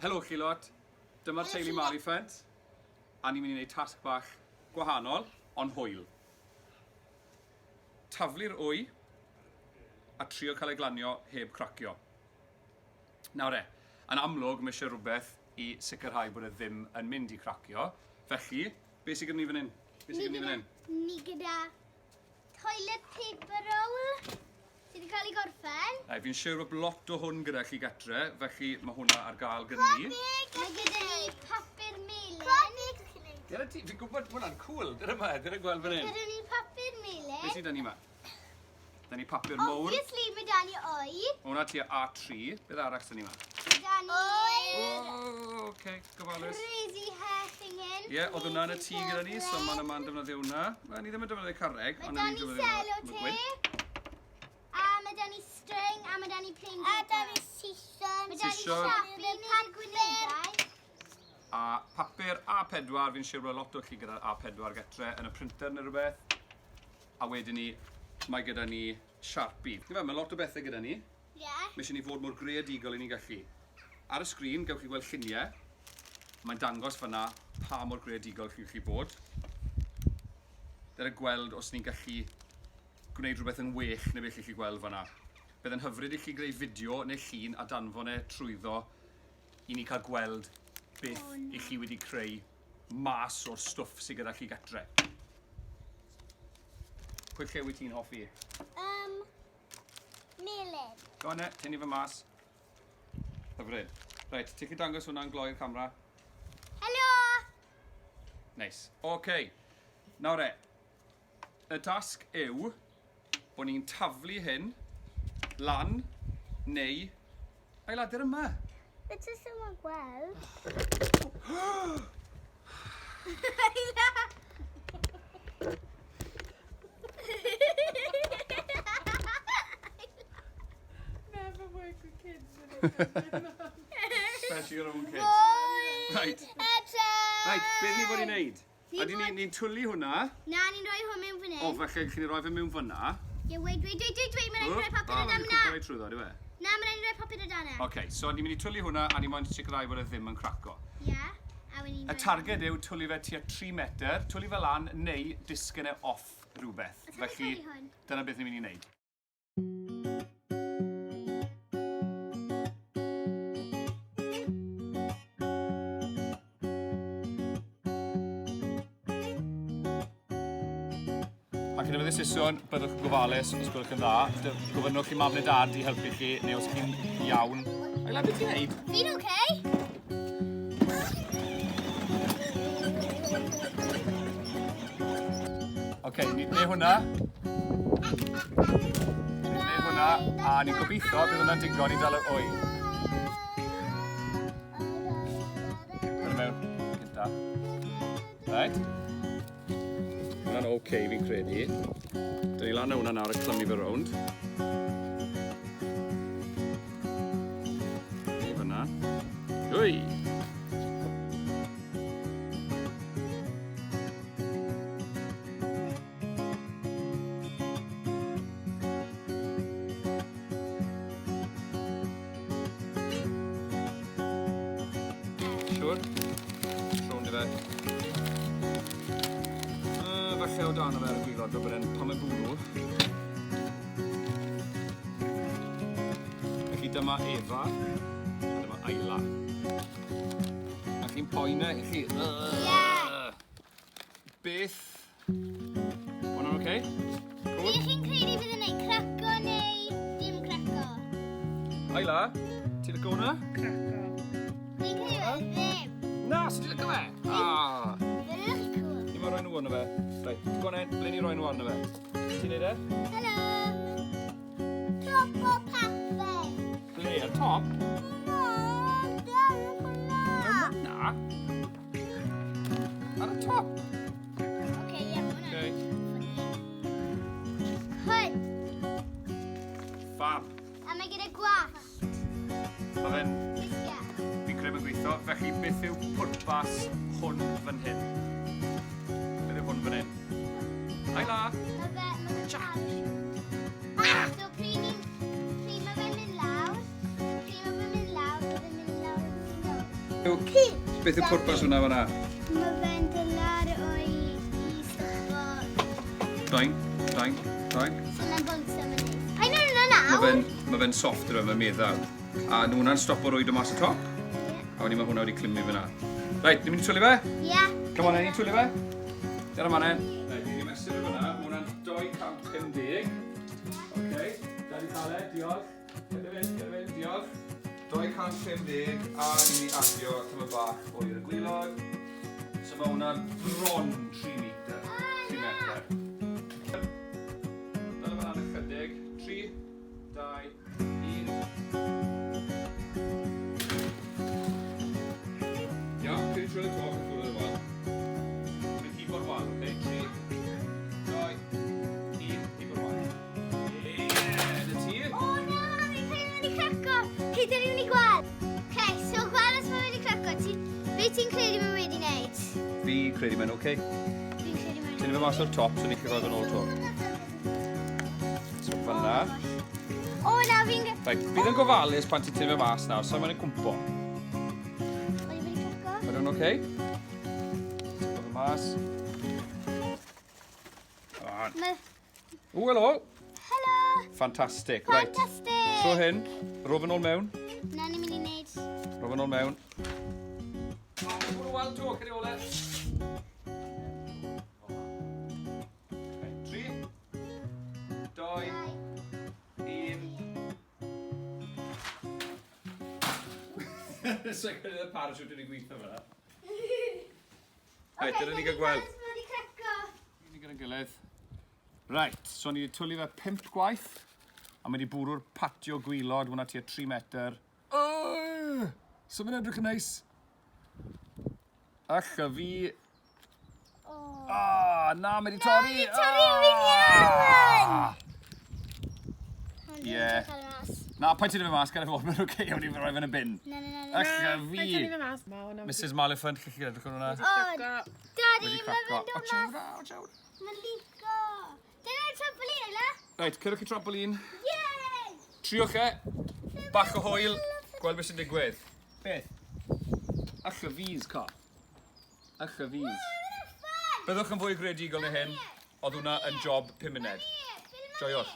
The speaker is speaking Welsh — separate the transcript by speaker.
Speaker 1: Helo chi lot, dyma'r teulu Maliphant, a ni'n mynd i wneud tasg bach gwahanol, ond hwyl. Taflu'r wy a trio cael ei glanio heb cracio. Nawr e, yn amlwg mae eisiau rhywbeth i sicrhau bod e ddim yn mynd i cracio, felly, beth sydd gyda ni fan hyn? Beth sydd gyda ni fan hyn?
Speaker 2: Ni gyda toilet paper roll. Ti wedi cael ei gorffen?
Speaker 1: Right, fi'n siŵr bod lot o hwn gyda chi gatre, felly mae hwnna ar gael gyda ni.
Speaker 2: Mae gyda ni papur melyn.
Speaker 1: Dyna ti, fi'n gwybod hwnna'n cool. Dyna ma, dyna gweld fan hyn.
Speaker 2: Gyda ni papur melyn.
Speaker 1: Beth sydd 'da ni ma? Da ni papur mowr.
Speaker 2: Obviously, mae da ni oi.
Speaker 1: Mae hwnna tua A3. Beth arall sy'n ni ma?
Speaker 2: Mae da ni...
Speaker 1: Oh, okay, gofalus.
Speaker 2: Crazy hair thing hyn.
Speaker 1: Ie, yeah, oedd hwnna yn y tŷ gyda ni, so mae'n yma'n defnyddio hwnna. Wel, ni ddim yn defnyddio carreg,
Speaker 2: Mae
Speaker 1: ond
Speaker 2: da
Speaker 1: ni'n
Speaker 2: ni
Speaker 1: defnyddio hwnna.
Speaker 2: sellotape. A mae da ni string, a mae da ni plain paper. A da ni sisson. Mae da ni
Speaker 1: Sisson.
Speaker 2: sharpie, papur.
Speaker 1: A papur A4, fi'n siŵr bod lot o chi gyda'r A4 getre yn y printer neu rhywbeth. A wedyn ni, mae gyda ni Sharpie. Fe, mae lot o bethau gyda ni.
Speaker 2: Ie.
Speaker 1: Mae eisiau ni fod mor greadigol i ni'n gallu. Ar y sgrin, gewch chi gweld lluniau. Mae'n dangos fyna pa mor greadigol chi'n gallu bod. Dyna gweld os ni'n gallu gwneud rhywbeth yn well na beth chi'n gallu gweld fyna. Bydd yn hyfryd i chi greu fideo neu llun a danfon e trwyddo i ni cael gweld beth oh, no. i chi wedi creu mas o'r stwff sydd gyda chi gatre. Pwy lle wyt ti'n hoffi?
Speaker 2: Melyn.
Speaker 1: Go on e, tynnu fy mas. Hyfryd. Reit, ti'n chi dangos hwnna'n gloi i'r camera?
Speaker 2: Helo!
Speaker 1: Neis. Oce. Okay. Nawr e, y tasg yw bod ni'n taflu hyn lan neu ailadur yma.
Speaker 2: Beth ys yma'n gweld?
Speaker 3: Never work with kids.
Speaker 1: Especially your own kids. Right. Right, beth ni fod i wneud? Ydy ni'n ni twlu hwnna?
Speaker 2: Na, ni'n rhoi hwn mewn fan hyn.
Speaker 1: O, falle chi'n rhoi fe mewn fyna.
Speaker 2: Ie, wait, wait, wait, wait, wait, mae'n rhaid rhoi papur o dan
Speaker 1: yna. Mae'n trwyddo, dyw e?
Speaker 2: Na, mae'n rhaid rhoi papur o dan e.
Speaker 1: Oce, so ni'n mynd i twlu hwnna a ni'n moyn sicrhau bod e ddim yn craco.
Speaker 2: Ie, a wedyn ni'n
Speaker 1: Y targed yw twlu fe tua 3 metr, twlu fe lan neu disgyn e off rhywbeth. Felly, dyna beth ni'n mynd i wneud. Ac yn defnyddio siswrn, byddwch yn gofalus os gwelwch yn dda. Gofynnwch i mam neu dad i helpu chi, neu os chi'n iawn. Ayla, beth ti'n neud?
Speaker 2: Fi'n oce. Okay.
Speaker 1: Oce, okay, ni'n neud hwnna. Ni'n neud hwnna, a ni'n gobeithio bydd hwnna'n digon i dal yr wy. Dyna mewn, gynta. Right. Hwna'n oce, okay, fi'n credu. Dyn ni lan o hwnna nawr a clymu fe rownd. Neu fyna. Wy! Siwr? Rownd i fe. Falle o dan o fe ar y gwylod, fel bod e'n pan mae'n bwrw. Felly dyma Efa, a dyma Ayla. A chi'n poen e, i chi?
Speaker 2: Ie!
Speaker 1: Beth? Hwnna'n oce? Okay? Cool.
Speaker 2: Ydych chi'n credu bydd yn ei craco neu dim craco?
Speaker 1: Ayla, ti'n licio hwnna?
Speaker 3: Craco.
Speaker 2: Fi'n credu bydd ddim.
Speaker 1: Na, so ti'n licio fe? Ah.
Speaker 2: Fe'n edrych yn cool.
Speaker 1: Ni moyn rhoi nhw arno fe. Reit, go on then, ble ni roi nhw arno fe? Ti'n neud e?
Speaker 2: Helo. Top o papur.
Speaker 1: Ble, ar top?
Speaker 2: No, dim hwnna.
Speaker 1: Na. Ar y top.
Speaker 2: Oce, ie, mae hwnna'n
Speaker 1: Okay.
Speaker 2: Hwn.
Speaker 1: Fab.
Speaker 2: A mae gyda gwallt.
Speaker 1: Mae fe'n...
Speaker 2: Ie.
Speaker 1: Fi'n credu mae'n gweithio. Felly, beth yw pwrpas hwn fan hyn? Beth yw hwn fan hyn? Ayla!
Speaker 2: Mae fe, mae fe'n parachute. Ah! So pryd ni'n, pryd mae fe'n mynd lawr, pryd mae fe'n mynd lawr, mae fe'n mynd lawr yn slow.
Speaker 1: yw, beth yw pwrpas hwnna fan'na?
Speaker 2: Mae fe'n dylar o'i i stopo.
Speaker 1: Doink, doink, doink.
Speaker 2: So na'n bwnt am yn neis. Pa'n hwnna nawr?
Speaker 1: Mae fe'n ma fe soft yw, mae'n meddal. A nhw hwnna'n stopo rwyd o mas y top. A wedyn mae hwnna wedi clymu fyna. Reit, ni'n mynd i twlu fe?
Speaker 2: Ie. Yeah.
Speaker 1: Come on, ni'n twlu fe. Dyna man en. Reit, ni'n mesur fe fyna. Mae hwnna'n 250. OK, da ni cael e, diolch. Gyda fynd, gyda fynd, diolch. 250 a ni'n mynd i adio tyma bach o i'r gwylod. So mae hwnna'n bron 3 metr. 3 metr. Dyna fan ychydig. 3, 2, 1. Iawn, credu trwy'r to, ac ffwrdd o'r wal. Mae'n hibo'r wal, oce? 3, 2, 1, hibo'r wal. Ie, 'na ti.
Speaker 2: O na, fi'n credu wedi craco. Cei, dyn ni'n mynd i gweld. Okay, so gweld os mae wedi craco. Ti, be ti'n credu mae wedi wneud?
Speaker 1: Fi credu mae'n oce.
Speaker 2: Fi'n credu mae'n...
Speaker 1: Tynnu fe mas o'r top, so ni'n gallu rhoi fe'n ôl to. So fan'na.
Speaker 2: O na, fi'n...
Speaker 1: Reit, bydd yn gofalus pan ti'n tynnu fe mas nawr, so mae'n cwmpo.
Speaker 2: Oedd wedi craco?
Speaker 1: Mae hwn oce? Tynnu fe mas. Come on.
Speaker 2: Mae...
Speaker 1: O, helo!
Speaker 2: Helo!
Speaker 1: Fantastic, reit.
Speaker 2: Fantastic!
Speaker 1: Tro hyn, ro fe nôl mewn.
Speaker 2: Na, ni'n mynd i wneud...
Speaker 1: Ro fe nôl mewn. O, bwrw wal to, ceri ole. Reit, 3, 2, 1. Sa'n credu y parachute wedi gweithio fyna. Reit, dyna ni gael gweld.
Speaker 2: Mae wedi craco.
Speaker 1: Ni gyda'n gilydd. Reit, so ni wedi twlu fe 5 gwaith, a mae wedi bwrw'r patio gwylod, hwnna tua 3 metr. Oh, so mae'n edrych yn neis. Ach, a fi...
Speaker 2: O.
Speaker 1: Ah, na, mae wedi torri!
Speaker 2: Mae wedi torri fi'n iawn!
Speaker 1: Ie. Na, paid ti'n fe mas, gan i fod, mae'n oce, iawn i fi roi fe'n y bin.
Speaker 2: Na, na, na, na.
Speaker 1: Ach, a
Speaker 3: Paid
Speaker 1: fi!
Speaker 3: tynnu fe mas. Ma' hwnna wedi
Speaker 1: Mrs Maliphant, chi'ch chi edrych ar hwnna?
Speaker 2: O,
Speaker 3: craco.
Speaker 2: Daddy,
Speaker 1: Wedi
Speaker 2: mae
Speaker 1: craco.
Speaker 2: fe'n dod
Speaker 1: O,
Speaker 2: mas.
Speaker 1: ciao, o, ciao.
Speaker 2: Mae'n lico. Dyna'r trampolin, Ella.
Speaker 1: Reit, cyrwch i trampolin.
Speaker 2: Yay!
Speaker 1: Triwch e. Bach o hwyl. Gweld beth sy'n digwydd. Beth? Ach y fis, co. Ach y fis. Byddwch yn fwy greadigol na hyn. Oedd hwnna yn job 5 munud. Joiwch.